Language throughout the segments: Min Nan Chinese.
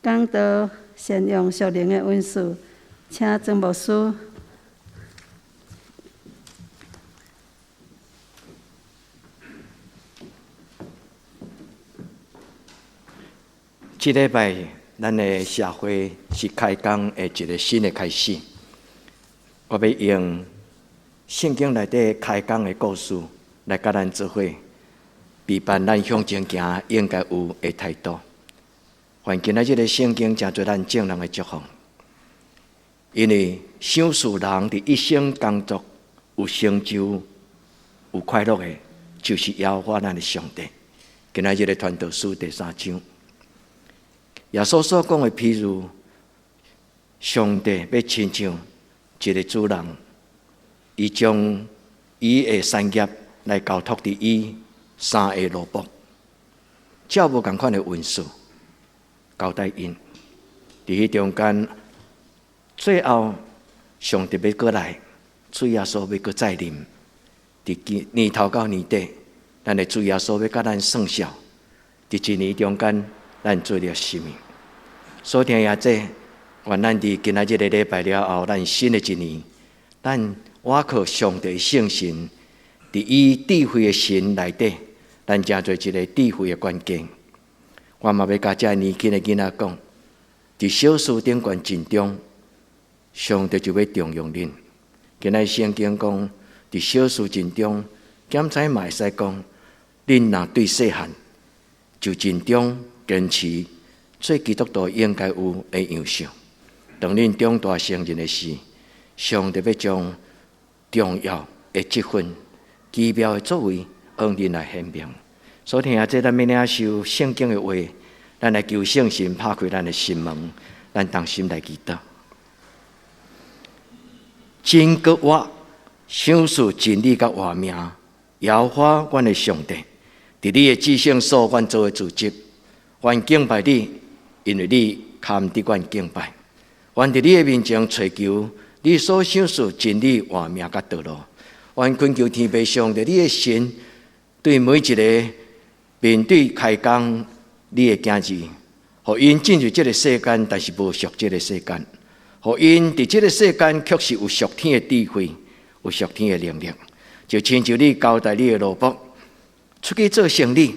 講道善用屬靈的恩賜，請曾牧師。這禮拜，咱的社會是開工的一個新的開始。我欲用聖經內底開工的故事來佮咱做伙，陪伴咱向前行應該有的態度。願今仔這個聖經成做咱眾人的祝福，因為賞賜人佇一生工作有成就、有快樂的，就是耶和華咱的上帝。今仔這個傳道書第三章，耶穌所講的譬喻，上帝欲親像一個主人，伊將伊的產業來交託佇伊三個奴僕，照無仝款的恩賜交代𪜶。佇彼中間，最後上帝欲閣來，主耶穌欲閣再臨。佇年頭到年底，咱的主耶穌欲佮咱算數。佇一年中間，咱做了啥物？所聽也這，願咱佇今仔這個禮拜了後，咱新的一年，咱倚靠上帝聖神，佇伊智慧的神內底，咱成做一個智慧的管家。我嘛欲共遮年輕的囡仔講，佇小事頂懸盡忠，上帝就欲重用恁。今仔聖經講，佇小事盡忠，檢查嘛會使講，恁若對細漢就盡忠堅持做基督徒應該有的樣式。當恁長大成人的時，上帝欲將重要的這份奇妙的作為，向恁來顯明。所以聽這咱欲領受聖經的話，咱來求聖神拍開咱的心門，咱同心來祈禱。真閣活，賞賜真理佮活命，耶和華阮的上帝，佇你的至聖所，阮做的組織，阮敬拜你，因為你堪得阮敬拜。阮佇你的面前揣求，你所賞賜真理活命佮道路。阮懇求天父上帝，你的神對每一個面對開工你的囝兒，予𪜶進入這个世間，但是無屬這个世間；予𪜶佇這个世間，卻是有屬天的智慧，有屬天的能力。就親像你交代你的奴僕出去做生理，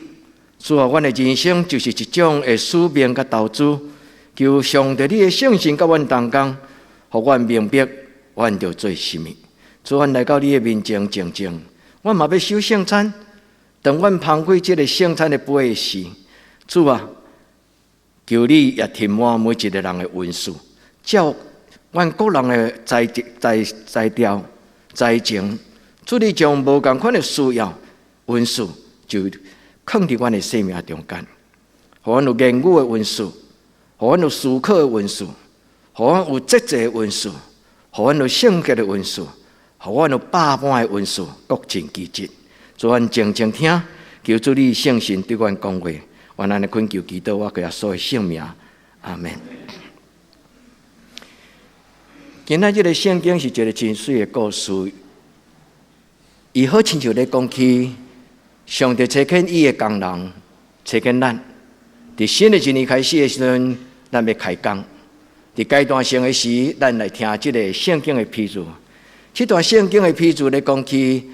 主啊，阮的人生就是一種的使命佮投資。求上帝你的聖神佮阮同工，予阮明白阮著做啥物。主，阮來到你的面前靜靜，阮嘛欲守聖餐。當阮捧開這个聖餐的杯時，主啊，求你也填滿每一個人的恩賜，照阮各人的才才才調才情，主你將無仝款的需要恩賜就囥佇阮的生命中間，予阮有言語的恩賜，予阮有思考的恩賜，予阮有節制的恩賜，予阮有聖潔的恩賜，予阮有百般的恩賜，各盡其職。主，阮靜靜聽，求主你聖神對阮講話，願按呢懇求祈禱，我耶穌的聖名，阿們。今仔這个聖經是一個真媠的故事，伊好親像咧講起上帝差遣伊的工人，差遣咱，佇新的一年開始的時陣，咱欲開工。佇階段性的時，咱來聽這個聖經的譬喻。這段聖經的譬喻咧講起，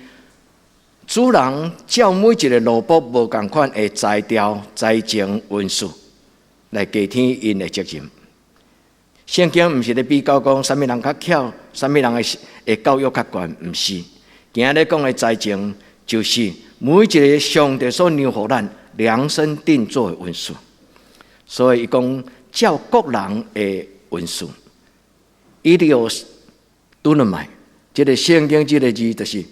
主人照每一個奴僕無仝款的才調、才情、恩賜來加添𪜶的責任。聖經毋是咧比較講啥物人較巧，啥物人的的教育較懸，毋是。今仔日講的才情，就是每一个上帝所讓予咱量身定做的恩賜。所以伊講照各人的恩賜，伊著拄了買。這个聖經這个字就是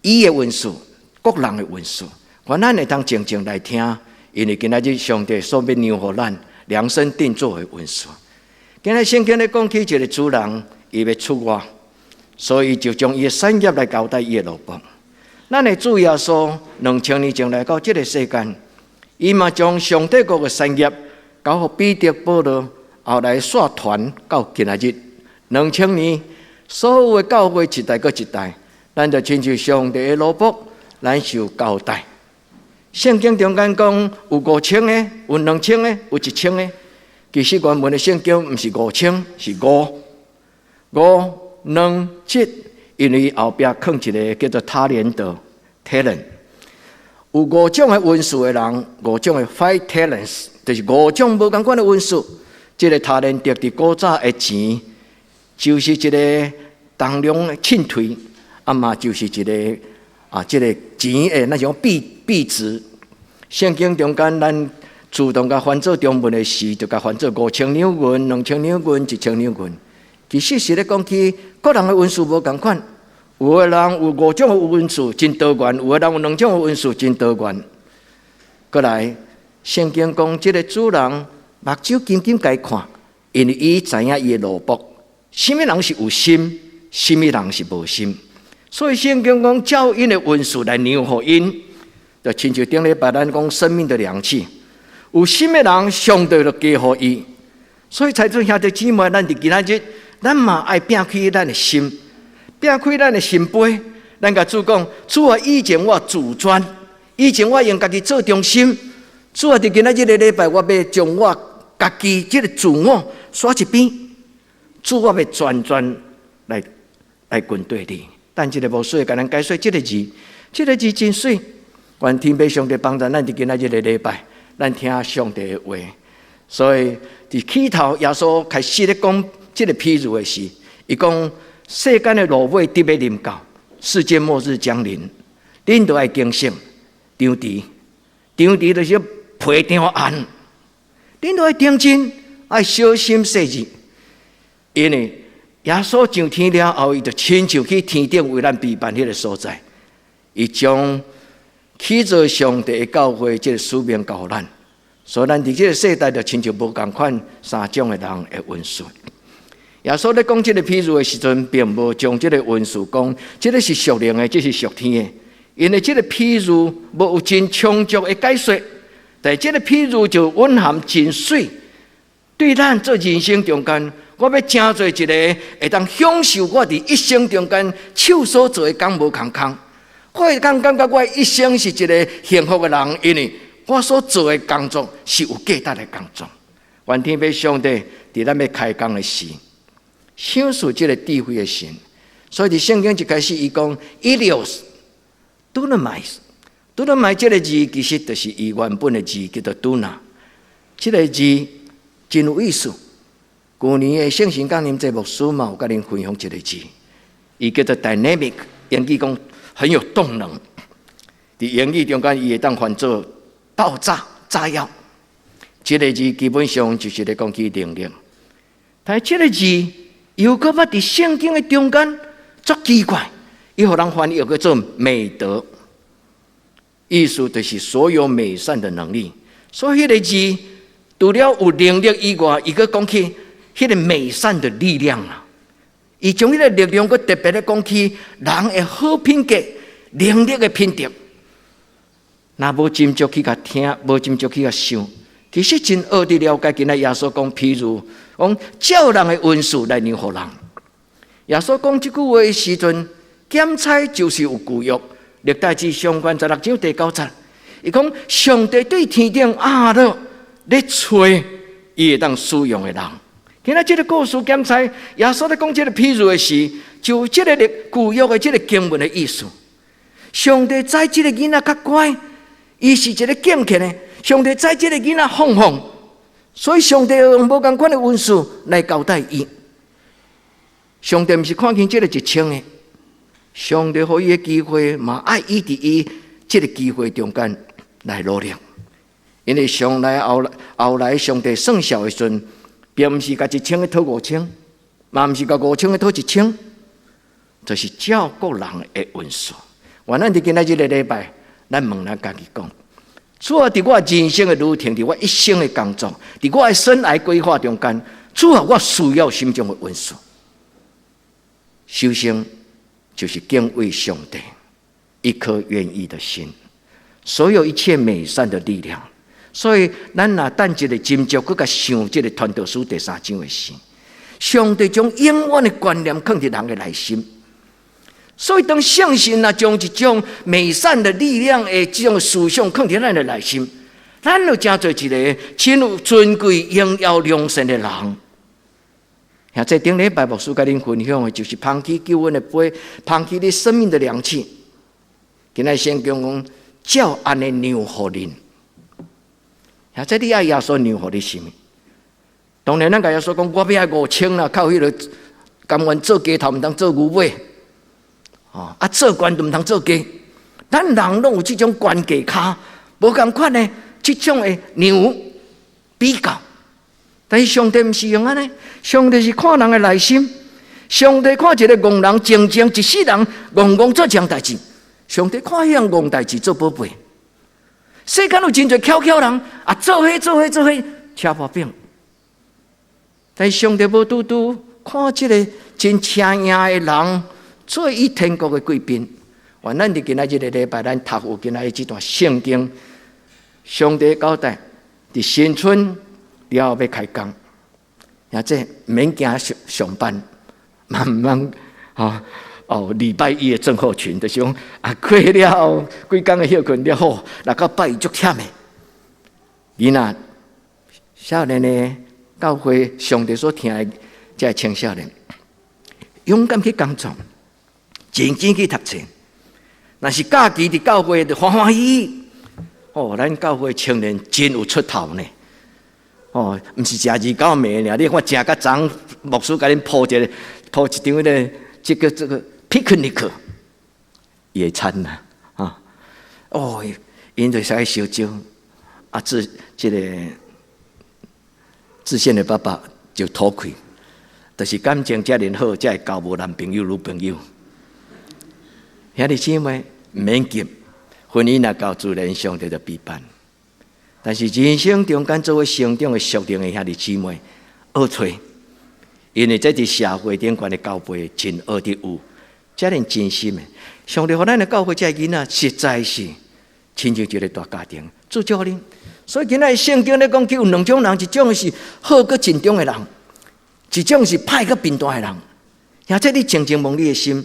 伊的恩賜，各人的恩賜。願咱會當靜靜來聽，因為今仔日上帝所欲讓予咱量身定做的恩賜。今仔聖經咧講起一个主人，伊欲出外，所以就將伊的產業來交代伊的奴僕。咱的主耶穌2000年前來到這个世間，伊嘛將上帝國的產業交予彼得、保羅，後來紲傳到今仔日2000年，所有的教會一代閣一代，咱就親像上帝的奴僕，咱受交代。聖經中間講有5000个，有2000个，有1000个。其實原文的聖經毋是五千，是五五兩七，因為後壁囥一个叫做他連得 talent。有五種的恩賜的人，五種的 five talents，就是五種無仝款的恩賜。這个他連得佇古早的錢，就是一个重量的秤砣，啊嘛就是一个啊，這个錢的那種幣幣值。聖經中間，咱自動共翻做中文的時，就共翻做5000兩銀、2000兩銀、1000兩銀。其實是咧講起各人的恩賜無仝款，有的人有五種的恩賜真多元，有的人有兩種的恩賜真多元。閣來，聖經講這个主人目睭緊緊共伊看，因為伊知影伊的奴僕，啥物人是有心，啥物人是無心。所以聖經講照𪜶的恩賜來量予𪜶，就親像頂禮拜咱講生命的量器，有心的人，上帝就加予伊。所以，親愛兄弟姊妹，咱佇今仔日，咱嘛愛摒開咱的心，摒開咱的心扉。咱共主講：主啊，以前我自尊，以前我用家己做中心。主啊，佇今仔日這个禮拜，我欲將我家己這个自我煞一邊。主，我欲全全來來跟綴你。等一下牧師會共咱解說這个字，這个字真媠。願天父上帝幫助咱佇今仔日這个禮拜，咱聽上帝的話。所以佇起頭，耶穌開始咧講這个譬喻的時，伊講世間的落尾得欲臨到，世界末日將臨，恁都愛警醒，張持，張持就是皮張硬，恁都愛定睛，愛小心細緻，因為耶穌上天了後，伊就親像去天頂為咱備辦彼个所在，伊將起造上帝的教會這个使命交予咱。所以咱佇這个世代就親像無仝款三種的人的恩賜。耶穌咧講這个譬喻的時陣，並無將這个恩賜講，這个是屬靈的，這是屬天的。因為這个譬喻無有真充足的解說，但這个譬喻就蘊含真媠。對咱做人生中間，我欲成做一个會當享受我佇一生中間手所做的工無空空。我會當感覺我一生是一个幸福的人，因為我所做的工作是有價值的工作。願天父上帝佇咱欲開工的時，賞賜這个智慧的神。所以佇聖經一開始，伊講 Ilios，dunamis，dunamis 這个字其實就是伊原本的字叫做 duna，這个字真有意思。舊年的聖神降臨節牧師嘛有共恁分享這个字，伊叫做 dynamic，英語講很有動能。佇英語中間，伊會當翻做爆炸炸藥。這个字基本上就是咧講起能力，但是這个字又閣捌佇聖經的中間足奇怪，伊予人翻譯叫做美德，意思就是所有美善的能力。所以彼个字除了有能力以外，伊閣講起彼个美善的力量啊！伊將彼个力量閣特別咧講起人的好品格、能力的品德。若無斟酌去共聽，無斟酌去共想，其實真學佇了解。今仔耶穌講，譬如講照人的恩賜來量予人。耶穌講這句話的時陣，檢差就是有舊約歷代志上卷16章第9節。伊講上帝對天頂阿樂咧揣伊會當使用的人。今仔這个故事檢差，耶穌咧講這个譬喻的時，就這个舊約的這个經文的意思。上帝知這个囡仔較乖，伊是一个敬虔的。上帝知這个囡仔放放，所以上帝用無仝款的恩賜來交代伊。上帝毋是看輕這个一千的，上帝予伊的機會，嘛愛伊佇伊這个機會中間來努力。因為上來後來後來上帝算數的時陣，並毋是共一千个討五千，嘛毋是共五千个討一千，就是照各人的恩賜。願咱佇今仔這个禮拜，咱問咱家己講：主啊，佇我人生的旅程，佇我一生的工作，佇我的生涯規劃中間，主啊，我需要啥物種的恩賜。首先就是敬畏上帝，一顆願意的心，所有一切美善的力量。所以，咱若等一个斟酌，閣共想這个傳道書第三章的時，上帝將永遠的觀念囥佇人的內心。所以，當聖神若將一種美善的力量的這種思想囥佇咱的內心，咱就成做一个真有尊貴、榮耀、良善的人。兄弟，頂禮拜牧師共恁分享的，就是捧起救恩的杯，捧起你生命的量器。今仔聖經講，照按呢量予恁。兄弟，你愛耶穌量予你啥物？當然，咱共耶穌講，我欲愛5000啦，靠彼个甘願做雞頭，毋通做牛尾。哦，啊，做懸就毋通做低。咱人攏有這種懸低跤，無仝款的這種的量比較。但是上帝毋是用按呢，上帝是看人的內心。上帝看一个戇人靜靜一世人戇戇做一項代誌，上帝看彼項戇代誌做寶貝。世間有真濟巧巧人啊，做彼做彼做彼車破餅。但是上帝無拄拄看這个真請贏的人做伊天國的貴賓。願咱佇今仔這个禮拜，咱讀有今仔日這段聖經，上帝交代佇新春了後欲開工，兄弟毋免驚上上班，慢慢吼哦，禮拜一的症候群，就是講啊，過了後幾工的歇睏了好，若到拜一足忝的。囡仔少年的教會，上帝所疼的這个青少年，勇敢去工作，認真去讀冊。若是假期佇教會就歡歡喜喜，哦，咱教會青年真有出頭呢。哦，毋是食二九暝爾，你看食較早，牧師共恁鋪一个鋪一張彼个這个這个 picnic 野餐啦，啊，哦，𪜶就會使燒焦，啊，志這个志憲的爸爸就吐氣，就是感情遮爾好，才會交無男朋友女朋友。兄弟姊妹，毋免急，婚姻若到自然上帝就備辦。但是人生中間做伙成長的屬靈的兄弟姊妹，學揣，因為這佇社會頂懸的交配真學得有，遮爾真心的。上帝予咱的教會這个囡仔，實在是親像一个大家庭，主祝福恁。所以今仔日聖經咧講，有兩種人，一種是好閣盡忠的人，一種是歹閣貧惰的人。兄弟，你靜靜問你的心，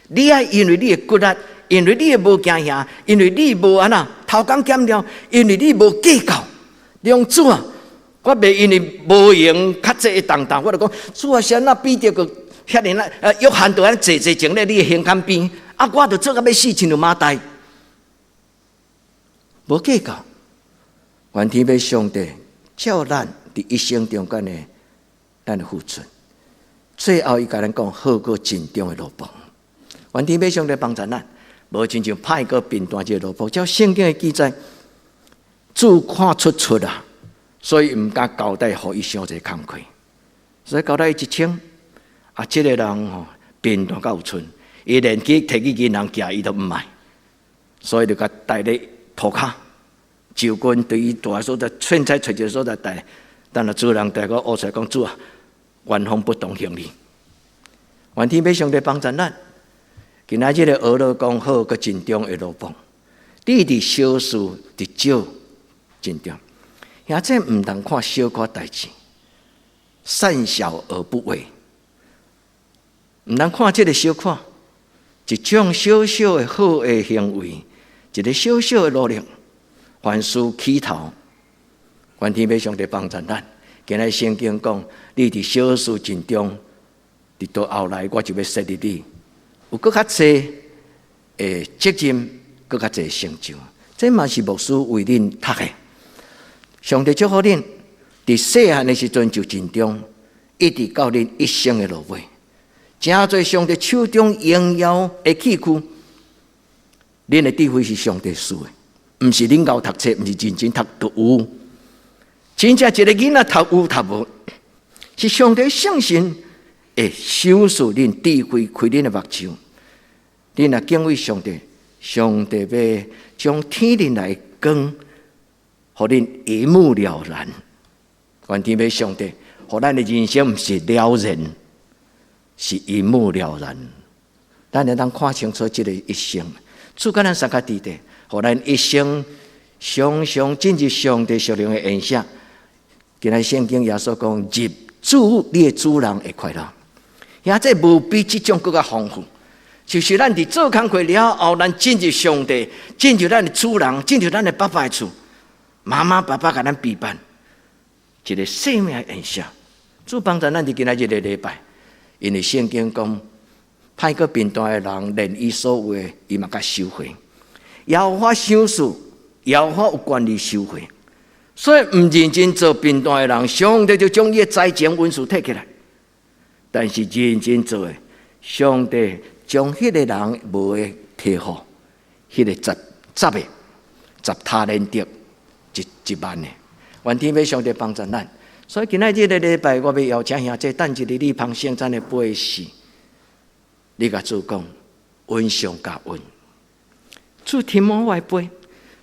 你愛因為你的骨力，因為你的無驚嚇，因為你無按怎偷工減料，因為你無計較，你講主啊，我袂因為無閒較濟的重擔，我就講主啊，是按怎彼得閣遐爾啊，約翰就按呢坐坐靜咧你的胸坎邊，啊，我就做甲欲死，親像馬大，無計較。願天父上帝照咱佇一生中間的咱的付出，最後伊共咱講好閣盡忠的奴僕。願天父上帝幫助咱，無親像歹閣貧惰這個奴僕。照聖經的記載，主看出出啊，所以毋敢交代予伊傷濟工課，所以交代伊1000。啊，這个人吼貧惰甲有賰，伊連去提去銀行寄伊都毋愛，所以就共帶咧塗跤。就近對伊蹛的所在，凊彩揣一個所在蹛，等下主人帶個學出來講，主啊，原封不動還你。願天父上帝幫助咱。今仔這个俄勒講好閣盡忠的奴僕，你佇小事佇少盡忠，兄弟毋通看小可代誌，善小而不為，毋通看這个小可，一種小小的好的行為，一个小小的努力。凡事起頭，願天父上帝幫助咱。今仔聖經講，你佇小事盡忠，佇到後來我就欲設立你，有閣較濟的責任，閣較濟成就。這嘛是牧師為恁讀的。上帝祝福恁，佇細漢的時陣就盡忠，一直到恁一生的落尾，成做上帝手中榮耀的器具。恁的智慧是上帝賜的。毋是恁𠢕讀冊，毋是認真讀就有。真正一个囡仔讀有讀無，是上帝聖神會賞賜恁智慧，開恁的目睭。恁若敬畏上帝，上帝欲將天頂來的光，予恁一目了然。願天父上帝，予咱的人生毋是了然，是一目了然。咱會當看清楚這个一生，主佮咱相佮佇咧。予咱一生常常進入上帝屬靈的筵席。今仔聖經耶穌講：入主你的主人的快樂。兄弟無比這種閣較豐富。就是咱佇做工課了後，咱進入上帝，進入咱的主人，進入咱的爸爸的厝。媽媽爸爸共咱陪伴，一個生命的宴席。主幫助咱佇今仔日個禮拜，因為聖經講，歹閣貧惰的人，連伊所有的，伊嘛共收回。耶和華賞賜，耶和華有權利收回。所以毋認真做貧惰的人，上帝就將伊的財情恩賜提起來。但是認真做的，上帝將彼個人無的提予，彼個十十個十他連得一一萬的。願天父上帝幫助咱。所以今仔日個禮拜，我欲邀請兄弟等一日你捧聖餐的杯時，你共主講，恩上加恩，主添滿我的杯。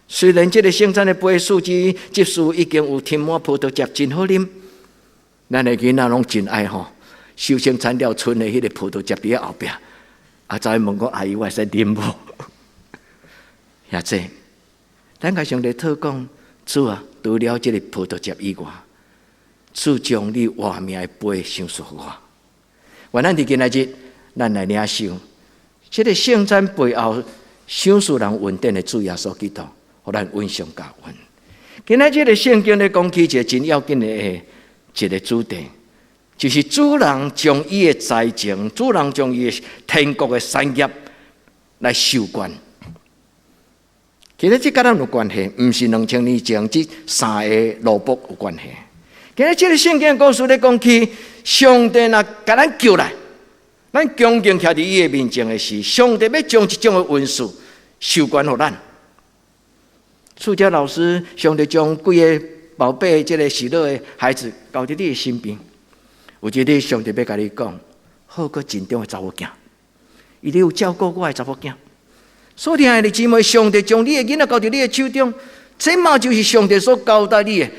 雖然這個聖餐的杯數字執事已經有添滿葡萄汁，真好啉。咱的囡仔攏真愛吼，收聖餐了，賰的彼個葡萄汁佇後壁，啊，走去問講阿姨，我會使啉無？兄弟，咱共上帝禱講，主啊，除了這個葡萄汁以外，主將你活命的杯賞賜予我。願咱佇今仔日，咱來領受這個聖餐背後賞賜人恩典的主耶穌基督，予咱恩上加恩。今仔日個聖經咧講起一個真要緊的一個主題，就是主人將伊的財情，主人將伊的天國的產業來授權。其實這佮咱有關係，毋是2000年前這三個奴僕有關係。今日這個聖經故事咧講起，上帝若共咱叫來，咱恭敬徛佇伊的面前的時，上帝欲將一種的恩賜授權予咱。暑假老師，上帝將幾个寶貝這个喜樂的孩子交佇你的身邊，有一日上帝欲共你講，好閣真重的查某囝，伊你有照顧我的查某囝。所以，親愛的姊妹，上帝將你的囡仔交佇你的手中，這嘛就是上帝所交代你的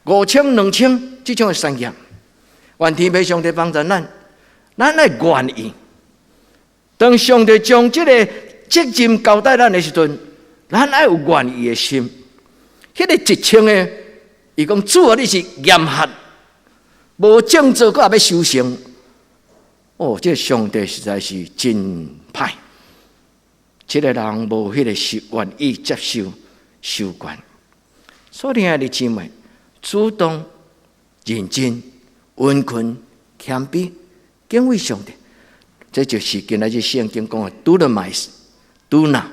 五千、2000這種的產業。願天父上帝幫助咱，咱愛願意。當上帝將這個責任交代咱的時陣，咱愛有願意的心。彼個1000个，伊講主啊，你是嚴厲，無種做，閣也欲收成。哦，這個上帝實在是真歹。這個人無彼個是願意接受授權。所以，親愛的姊妹，主動、認真、殷勤、謙卑、敬畏上帝，這就是今仔日聖經講的 “dunamis”、“duna”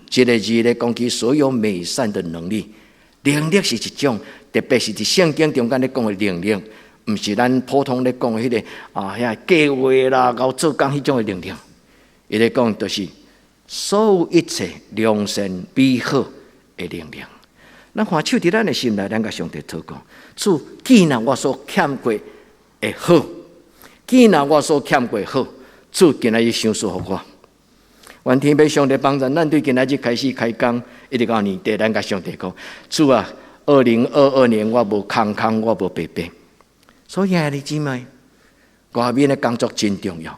這个字咧，講起所有美善的能力。能力是一種，特別是佇聖經中間咧講的能力，毋是咱普通咧講的彼个啊，遐計劃啦、𠢕做工彼種的能力。伊咧講就是所有一切良善美好的能力。咱還手佇咱的心內，咱共上帝禱告：主，既然我所欠過的好，既然我所欠過好，主今仔日賞賜予我。願天父上帝幫助咱，對今仔日開始開工，一直到年底，咱共上帝講：主啊，2022年我無空空，我無白白。所以，兄弟姊妹，外面的工作真重要，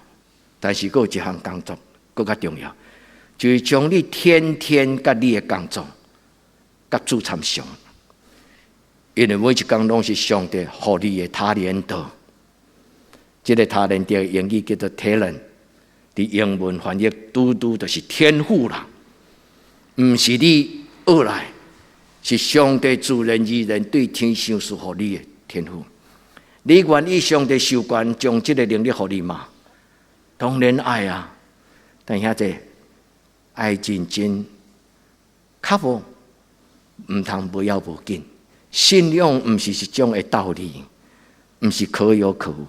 但是閣有一項工作閣較重要，就是將你天天佮你的工作佮主參詳。因為每一工攏是上帝予你的他連得，這个他連得英語叫做 talent，佇英文翻譯拄拄就是天賦啦，毋是你學來，是上帝自然而然對天賞賜予你的天賦。你願意上帝授權將這个能力予你嗎？當然愛啊！但兄弟愛認真，較無毋通無要無緊。信仰毋是一種的道理，毋是可有可無。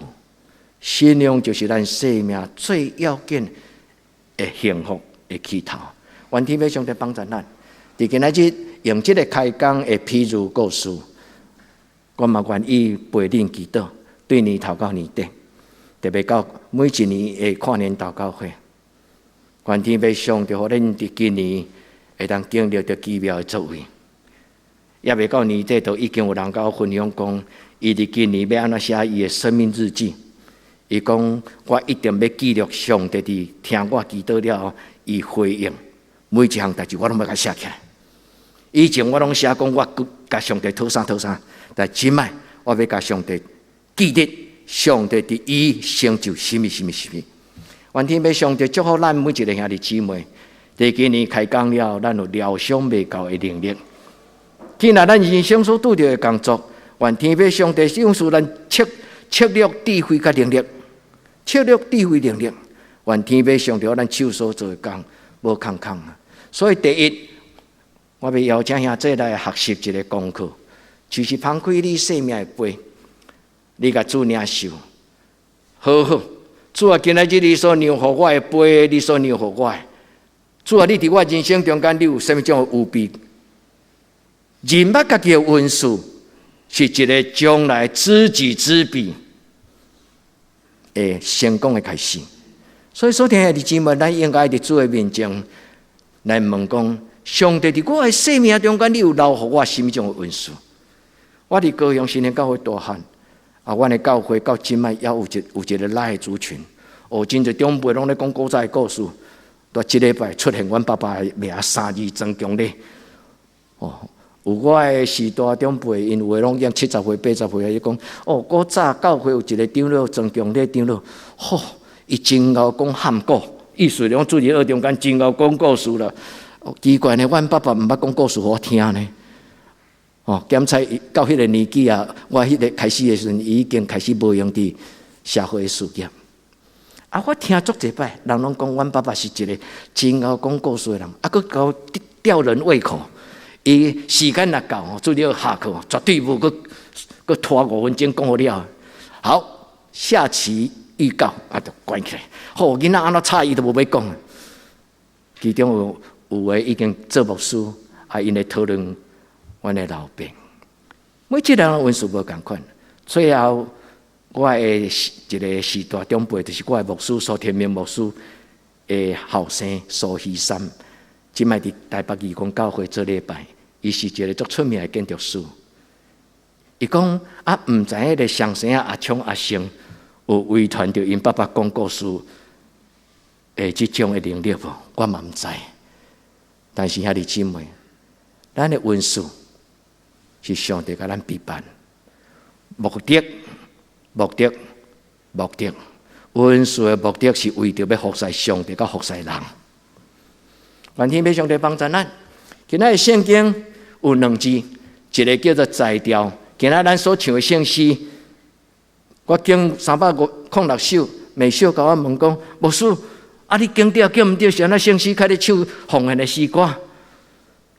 信仰就是咱生命最要緊的幸福的起頭。願天父上帝幫助咱，佇今仔日用這个開工的譬喻故事，我嘛願意陪恁祈禱，對年頭到年底，特別到每一年的跨年禱告會，願天父上帝予恁佇今年會當經歷著奇妙的作為。猶未到年底，都已經有人共我分享講，伊佇今年欲按怎寫伊的生命日記。伊講我一定欲記錄上帝佇聽我祈禱了後，伊回應每一項代誌，我攏欲共寫起來。以前我攏寫講我共上帝討啥討啥，但這擺我欲共上帝記得上帝佇伊成就啥物啥物啥物。願天父上帝祝福咱每一个兄弟姊妹，佇今年開工了，咱有料想袂到的能力。今仔咱人生所拄著的工作，願天父上帝賞賜咱策策略、智慧佮能力，策略、智慧、能力。願天父上帝予咱手所做的工無空空。所以第一，我欲邀請兄弟來學習一个功課，就是拋開你生命的杯，你共主領受，好好。主啊，今仔日你所讓予我的杯，你所讓予我的。主啊，你佇我人生中間，你有啥物種的預備？認捌家己的恩賜，是一个將來知己知彼的成功的開始。所以，所聽的弟兄們，咱應該佇主的面前來問講：上帝佇我的生命中間，你有留予我啥物種的恩賜？我佇高雄新興教會大漢，啊，阮的教會到這擺猶有一個 LINE 的族群，哦，真濟長輩攏咧講古早的故事。蹛這禮拜出現阮爸爸的名三字莊強禮，哦，有我的序大長輩，𪜶有的攏已經70歲、80歲，伊講哦，古早教會有一个長老莊強禮長老，吼，伊真𠢕講漢古，意思講主日學中間真𠢕講故事啦。奇怪呢，阮爸爸毋捌講故事予我聽呢。哦，檢查到彼个年紀啊，我彼个開始的時陣，伊已經開始無閒佇社會事業。啊！我聽足濟擺，人攏講阮爸爸是一个真𠢕講故事的人，啊，閣夠吊人胃口。伊時間若夠吼，主日下課絕對無閣閣拖5分鐘講予了。好，下期預告啊，就關起來。好，囡仔按怎吵伊都無欲講。其中有的已經做牧師，啊，𪜶會討論阮的老爸。每一个人恩賜無仝款，最後，我的一个序大長輩，就是我的牧師蘇天明牧師的後生蘇希三，這擺佇台北義工教會做禮拜，伊是一个足出名的建築師。伊講啊，毋知彼个雙生仔阿聰阿成有遺傳著𪜶爸爸講故事的這種的能力無？我嘛毋知。但是兄弟姊妹，咱的恩賜是上帝共咱備辦，目的。目的，目的，恩賜的目的是為著欲服侍上帝佮服侍人。願天父上帝幫助咱。今仔日聖經有兩字，一个叫做才調。今仔咱所唱的聖詩，我揀306首，美秀共我問講，牧師，啊你經對對毋對？是按怎聖詩開咧唱奉獻的詩歌？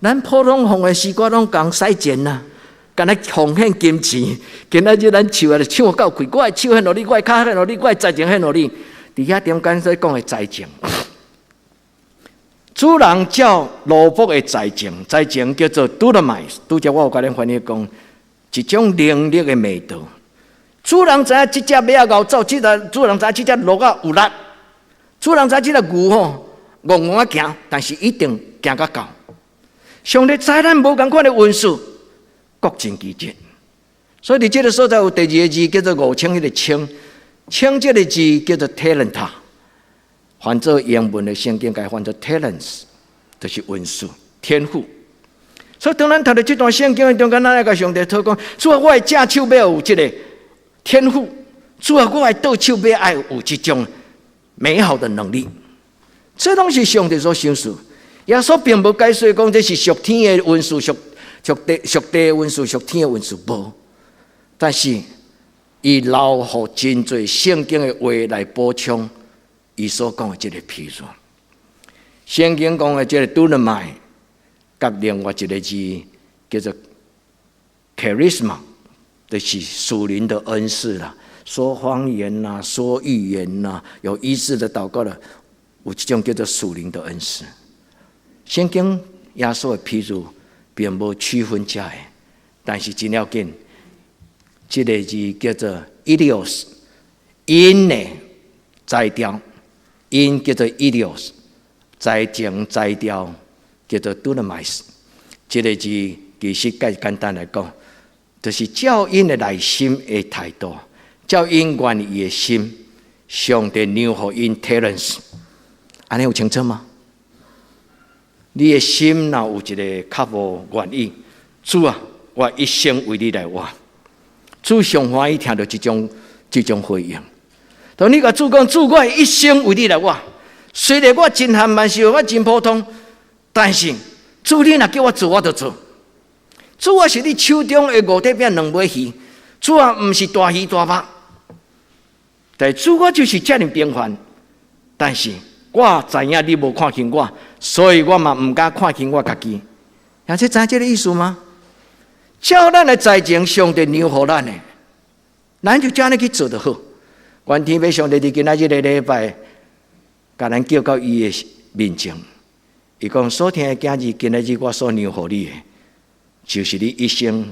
咱普通奉獻詩歌攏共使錢啊。敢若奉獻金錢，今仔日咱唱啊，唱夠開，我的手獻予你，我的跤獻予你，我的才情獻予你。佇遐中間所講的才情，主人照奴僕的才情，才情叫做 dunamis。拄才我有共恁翻譯講，一種能力的味道。主人知影這隻馬仔𠢕走，這個主人知影這隻驢仔有力，主人知影這隻牛吼戇戇仔行，但是一定行較到。上帝知咱無仝款的恩賜，各盡其職，所以佇這个所在有第二个字叫做五千彼个千，千這个字叫做 talent，翻做英文的聖經共翻做 talents，就是恩賜、天賦。所以當咱讀著這段聖經的中間，咱愛共上帝禱講：主啊，我的正手欲有這个天賦；主啊，我的倒手欲愛有這種美好的能力。這攏是上帝所賞賜。耶穌並無解說講這是屬天的恩賜，屬地的恩賜，屬天的恩賜無，但是伊留予真濟聖經的話來補充伊所講的這个譬喻。聖經講的這个 dunamai，佮另外一个字叫做 charisma，就是屬靈的恩賜啦，說方言啦，說預言啦，有醫治的禱告啦，有這種叫做屬靈的恩賜。聖經耶穌的譬喻並無區分這个，但是真要緊，這个字叫做 ilios，𪜶的才調，𪜶叫做 ilios，才情才調叫做 dunamis。這个字其實較簡單來講，就是照𪜶的內心的態度，照𪜶願意的心，上帝讓予𪜶 talents，按呢有清楚嗎？你的心若有一个較無願意，主啊，我一生為你來活。主上歡喜聽著這種回應。當你共主講，主，我一生為你來活。雖然我真含萬事，我真普通，但是主你若叫我做，我就做。主，我是你手中的五塊餅兩尾魚。主啊，毋是大魚大肉，但主，我就是遮爾平凡。但是我知影你無看輕我，所以我嘛毋敢看輕我家己。兄弟知影這个意思嗎？照咱的才情，上帝讓予咱的，咱就這按呢去做就好。願天父上帝佇今仔日个禮拜，共咱叫到伊的面前。伊講所疼的囝兒，今仔日我所讓予你的，就是你一生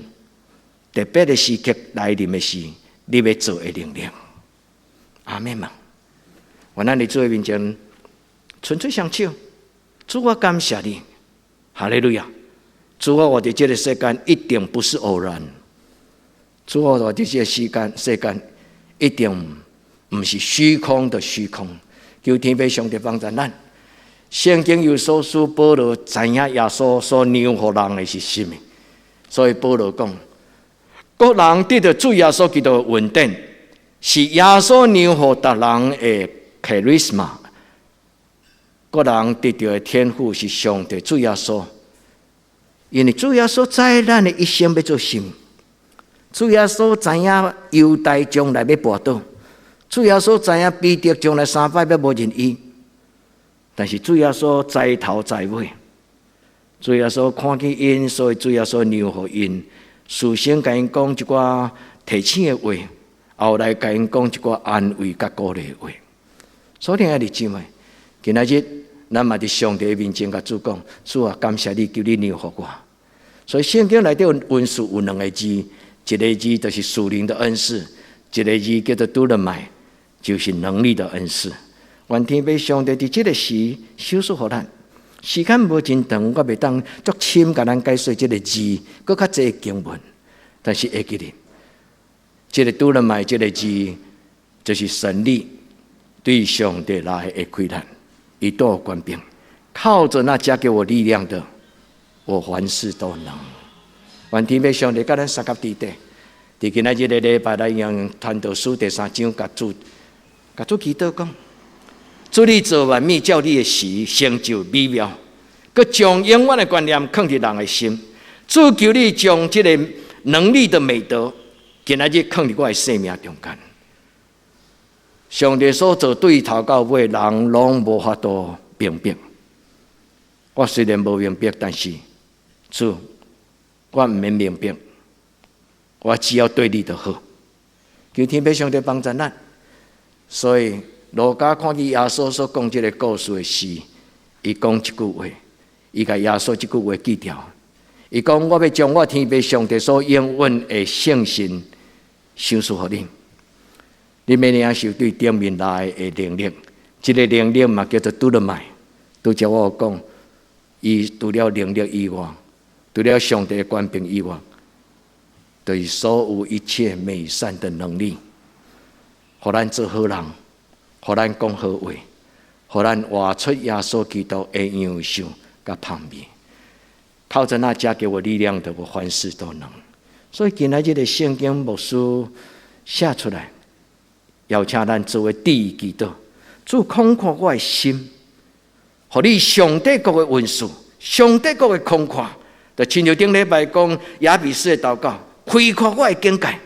特別的時刻來臨的時，你欲做的能力。阿們嗎？願咱佇主的面前，伸出雙手，主，我感謝你，哈利路亞！主，我活佇這个世間一定不是偶然，主，我活佇這个世間一定毋是虛空的虛空。求天父上帝幫助咱。聖經有所書保羅知影耶穌所讓予人的是啥物，所以保羅講：各人得著主耶穌基督的恩典，是耶穌讓予逐人的 charisma。各人得著的天賦是上帝主耶穌，因為主耶穌知咱的一生欲做啥物，主耶穌知影猶大將來欲跋倒，主耶穌知影彼得將來三擺欲無認伊，但是主耶穌知頭知尾，主耶穌看見𪜶，所以主耶穌讓予𪜶，事先共𪜶講一寡提醒的話，後來共𪜶講一寡安慰佮鼓勵的話。所以兄弟姊妹，今仔日咱嘛佇上帝面前共主講：主啊，感謝你，求你讓予我。所以聖經內底恩賜有兩个字，一个字就是屬靈的恩賜，一个字叫做 dunamai，就是能力的恩賜。願天父上帝佇這个時賞賜予咱，時間無真長，我袂當足深共咱解說這个字，閣較濟經文。但是會記得，這个 dunamai 這个字，就是神力對上帝來的氣力，伊都有權柄，靠著那加給我力量的，我凡事都能。願天父上帝佮咱相佮佇底，佇今仔日个禮拜，咱用傳道書第三章，共主祈禱講：主，你造萬物，照你的時成就美妙，閣將永遠的觀念囥佇人的心。主，求你將這个能力的美德，今仔日囥佇我的生命中間。上帝所做對頭到尾，人攏無法度明白。我雖然無明白，但是主，我毋免明白，我只要對你就好。求天父上帝幫助咱。所以，路加看見耶穌所講這个故事的時，伊講一句話，伊共耶穌這句話記牢。伊講：我欲將我天父上帝所應允的聖神賞賜予恁。恁欲領受對頂面來的能力，這个能力嘛叫做 dunamai。拄才我有講，伊除了能力以外，除了上帝的權柄以外，就是所有一切美善的能力，予咱做好人，予咱講好話，予咱活出耶穌基督的樣式佮芳味。靠著那加給我力量的，我凡事都能。所以今仔日的聖經牧師寫出來，邀請咱做伙祈禱，主擴闊我的心，予你上帝國的恩賜，上帝國的寬闊，就親像頂禮拜講雅比斯的禱告，開闊我的境界。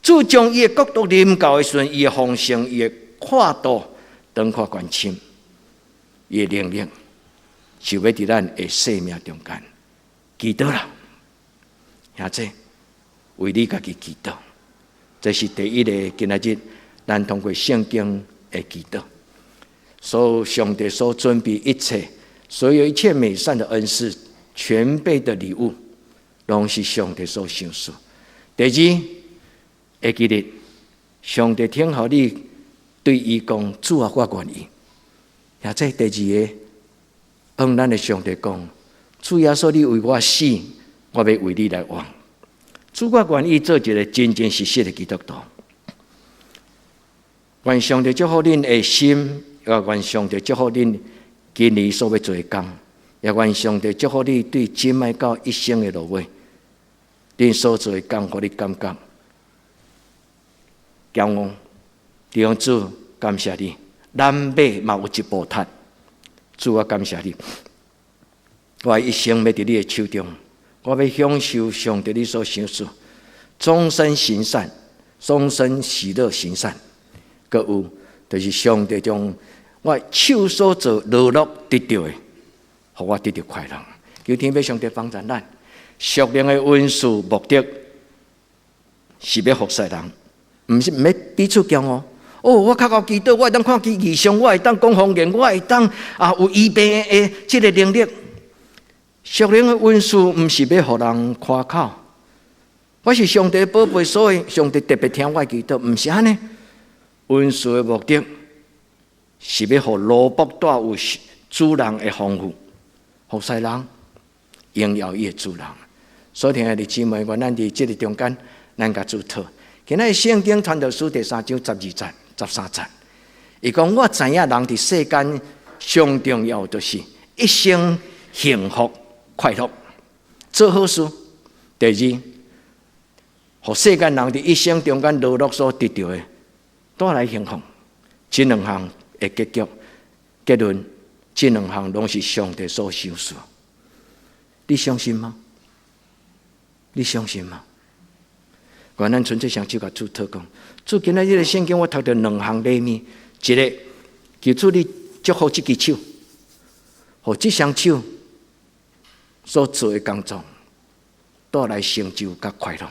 主將伊的國度臨到的時陣，伊的豐盛，伊的闊度，長闊高深，伊的能力，就欲佇咱的生命中間。祈禱啦，兄弟，為你家己祈禱，這是第一个。今仔日咱通過聖經的祈禱，所有上帝所準備一切，所有一切美善的恩賜、全備的禮物，攏是上帝所賞賜。第二，會記得上帝聽候你對伊講：主啊，我願意。兄弟第二个，向咱的上帝講：主耶穌，你為我死，我欲為你來活。主，我願意做一个真真實實的基督徒。願上帝祝福恁的心，也願上帝祝福恁今年所欲做的工，也願上帝祝福你對這擺到一生的落尾，恁所做的工，予你感覺驕傲。弟兄主，感謝你，咱馬嘛有一步踢。主，我感謝你，我一生欲佇你的手中我欲享受上帝你所賞賜，終身行善，終身喜樂行善。閣有就是上帝將我手所做勞碌得著的，予我得著快樂。求天父上帝幫助咱，屬靈的恩賜目的是欲服侍人，毋是毋欲彼此驕傲。哦，我較𠢕祈禱，我會當看見異象，我會當講方言，我會當啊有醫病的這个能力。屬靈的恩賜毋是欲予人誇口，我是上帝寶貝，所以上帝特別聽我祈禱，毋是按呢。恩賜的目的是欲予奴僕帶有主人的豐富，服侍人，榮耀伊的主人。所以，兄弟姊妹，願咱佇這个中間，咱共主討。今仔日聖經傳道書第三章十二節、十三節，伊講我知影人佇世間上重要就是一生幸福快樂，做好事。第二，予世間人佇一生中間勞碌所得著的，帶來幸福。這兩項的結局結論，這兩項攏是上帝所賞賜。你相信嗎？你相信嗎？願咱純粹雙手共主禱告。主今仔日這个聖經，我讀著兩項禮物，一个求主你祝福這支手，予這雙手所做的工作帶來成就佮快樂。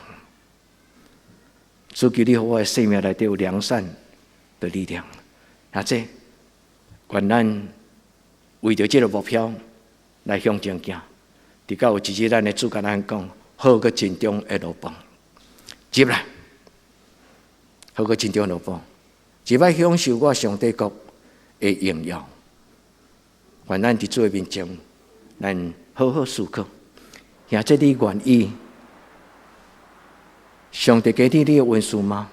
主求你予我的生命內底有良善的力量，啊，這願咱為著這个目標來向前行，直到有一日咱的主共咱講，好閣盡忠的奴僕，入來，好閣盡忠的奴僕，入來享受我上帝國的榮耀。願咱佇主的面前，咱好好思考，兄弟你願意上帝給你你的恩賜嗎？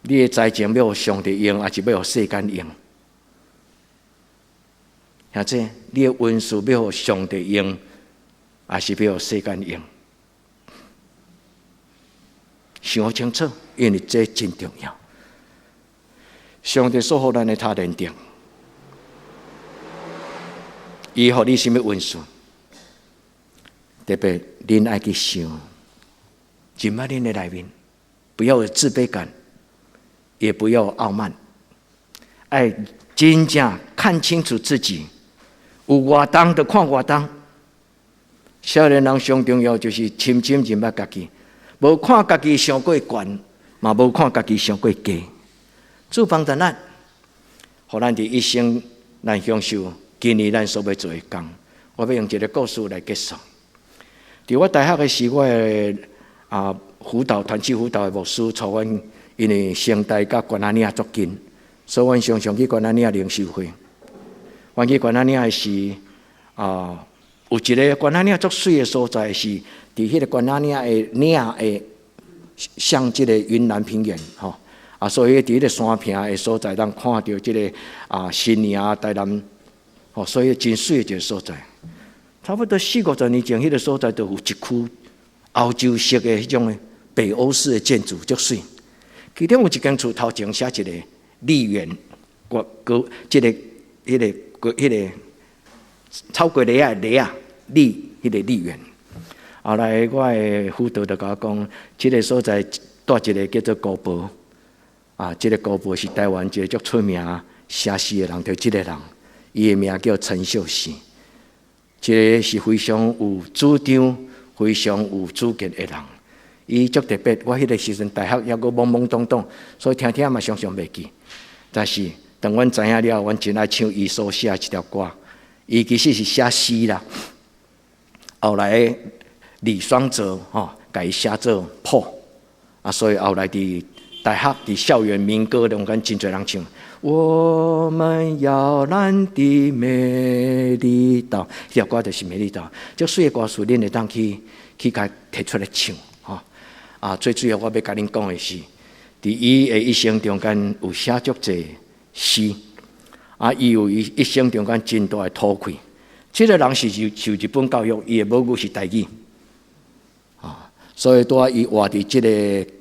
你的才情欲予上帝用，抑是欲予世間用？兄弟，你的恩賜欲予上帝用，抑是欲予世間用？想清楚，因為這真重要。上帝所予咱的他連得，伊予你啥物恩賜？特別恁愛去想，入佇恁的內面，不要有自卑感，也不要傲慢，愛真正看清楚自己，有偌重就看偌重。少年人上重要就是深深認捌家己，無看家己傷過懸，嘛無看家己傷過低。主幫助咱，予咱佇一生咱享受今年咱所欲做的工。我欲用一个故事來結束。佇我大學的時，我的啊輔導團契輔導的牧師帶阮，因為成大佮關仔嶺足近，所以阮常常去關仔嶺靈修會。阮去關仔嶺的時，啊，有一个關仔嶺足媠的所在，是佇彼个關仔嶺的嶺的向這个雲南平原，吼啊，所以佇彼个山坪的所在，咱看著這个啊新營台南，吼，所以真媠的一个所在。差不多四五十年前，彼个所在就有一區歐洲式的彼種的北歐式的建築，足媠。其中有一間厝頭前寫一個麗園，國國這个、彼个、國彼个草雞梨仔的梨仔麗，彼个麗園。後來我的輔導就共我講，這个所在蹛一个叫做高婆，啊，這个高婆是台灣一个足出名寫詩的人，就這个人，伊的名叫陳秀喜。這个是非常有主張、非常有主見的人。伊足特別，我彼个時陣大學猶閣懵懵懂懂，所以聽聽嘛常常袂記。但是當阮知影了，阮真愛唱伊所寫的這條歌。伊其實是寫詩啦，後來李雙澤吼，共伊寫做譜，啊，所以後來佇大學佇校園民歌中間真濟人唱。我們搖籃的美麗島，這條歌就是美麗島。這媠的歌詞，恁會當去去共提出來唱，吼。啊，最主要我欲共恁講的是，佇伊的一生中間有寫足濟詩，啊，伊有伊一生中間真大的土氣。這个人是受受日本教育，伊的母語是台語，啊，所以拄仔伊活佇這个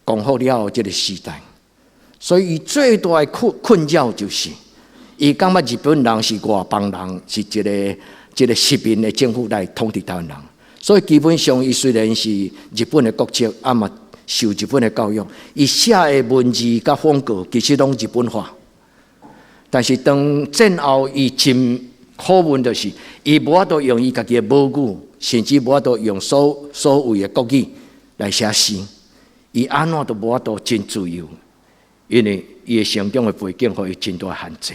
光復了後這个時代。所以，伊最大的困困擾就是，伊感覺日本人是外邦人，是一个這个殖民的政府來統治台灣人。所以基本上，伊雖然是日本的國籍，啊嘛受日本的教育，伊寫的文字佮風格其實攏日本化。但是當戰後，伊真可問就是，伊無法度用伊家己的母語，甚至無法度用所謂的國語來寫詩，伊按怎都無法度真自由，因為伊的成長的背景予伊真大限制。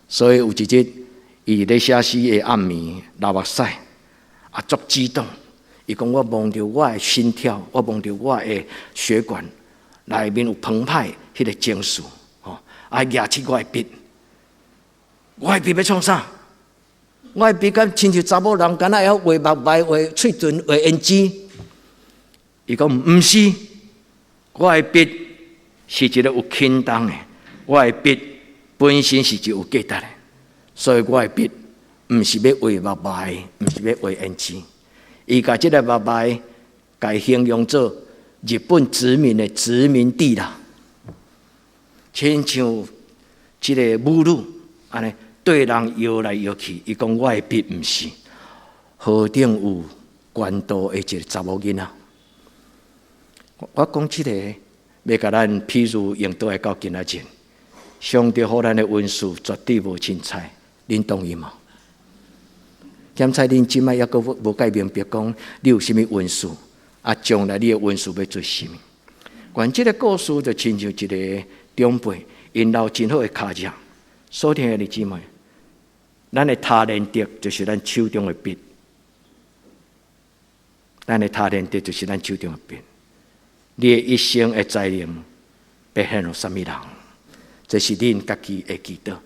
所以有一日，伊咧寫詩的暗暝流目屎，啊，足激動。伊講我摸著我的心跳，我摸著我的血管內面有澎湃彼个情緒，吼，啊，舉起我的筆，我的筆欲創啥？我的筆敢親像查某人，敢若會曉畫目眉、畫喙唇、畫胭脂。伊講毋是，我的筆是一個有輕重的，我的筆本身是一個有價值的，所以我的筆毋是欲畫目眉，毋是欲畫胭脂。伊共這个目眉，共形容做日本殖民的殖民地啦，親像這个母女按呢對人搖來搖去。伊講我的筆毋是何等有懸度的一個查某囡仔。我講這个，欲共咱譬如用倒來到今仔日，上帝予咱的恩賜絕對無凊彩，恁同意無？檢查恁這擺猶閣無蓋明白講，你有啥物恩賜？啊，將來你的恩賜欲做啥物？願這个故事就親像一个長輩，𪜶留真好的跤跡。所聽的姊妹，咱的他連得就是咱手中的筆，咱的他連得就是咱手中的筆。你的一生的才能，欲獻予啥物人？這是恁家己會記得。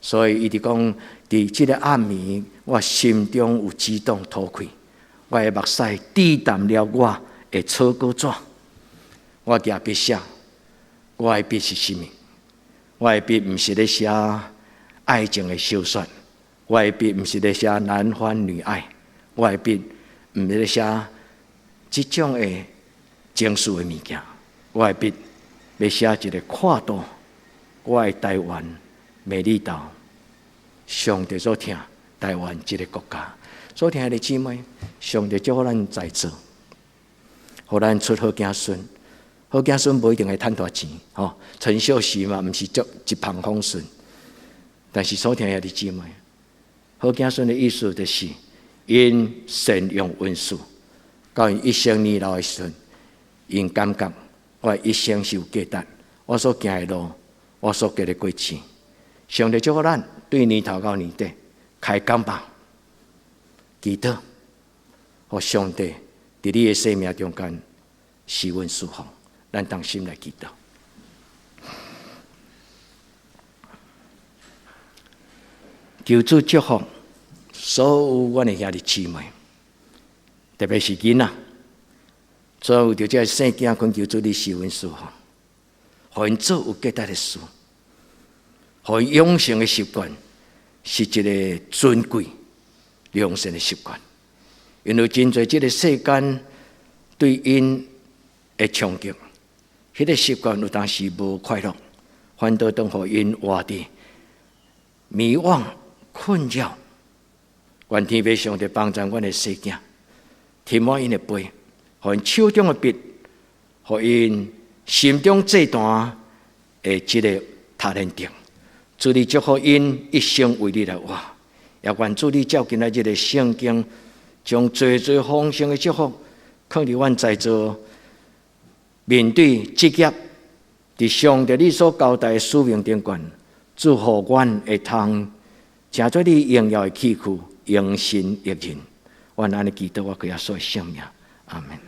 所以伊就講，佇這个暗暝，我心中有激動塗開，我的目屎滴澹了我的草稿紙。我舉筆寫，我的筆是啥物？我的筆毋是咧寫愛情的小說，我的筆毋是咧寫男歡女愛，我的筆毋是咧寫這種的情緒的物件。我的筆欲寫一个闊度，我的台灣美麗島，上帝所疼台灣這个國家。所疼的姊妹，上帝祝福咱在座，予咱出好子孫。好子孫無一定會趁大錢，吼。陳秀喜嘛，毋是足一帆風順。但是所疼的姊妹，好子孫的意思就是，𪜶善用恩賜，到𪜶一生年老的時陣，𪜶感覺我一生是有價值，我所行的路，我所過的過程，上帝祝福咱對年頭到年底開工吧，祈禱，予上帝佇你的生命中間施恩賜福。咱同心來祈禱，求主祝福所有阮的兄弟姊妹，特別是囡仔，所有著這个細囝，懇求主你施恩賜福，予𪜶做有價值的事，予𪜶養成的習慣是一个尊貴良善的習慣，因為真濟這个世間對𪜶的衝擊。彼个習慣有當時無快樂，反倒當予𪜶活佇迷惘困擾。願天父上帝幫助阮的細囝，填滿𪜶的杯，予𪜶手中的筆，予𪜶心中祭壇的這个他連得。主你祝福𪜶一生為你來活，也願主你照今仔日的聖經，將濟濟豐盛的祝福，囥佇阮在座。面對職業，佇上帝你所交代的使命頂懸，祝福阮會通成做你榮耀的器具，榮神益人。阮按呢祈禱，我歸耶穌的聖名，阿門。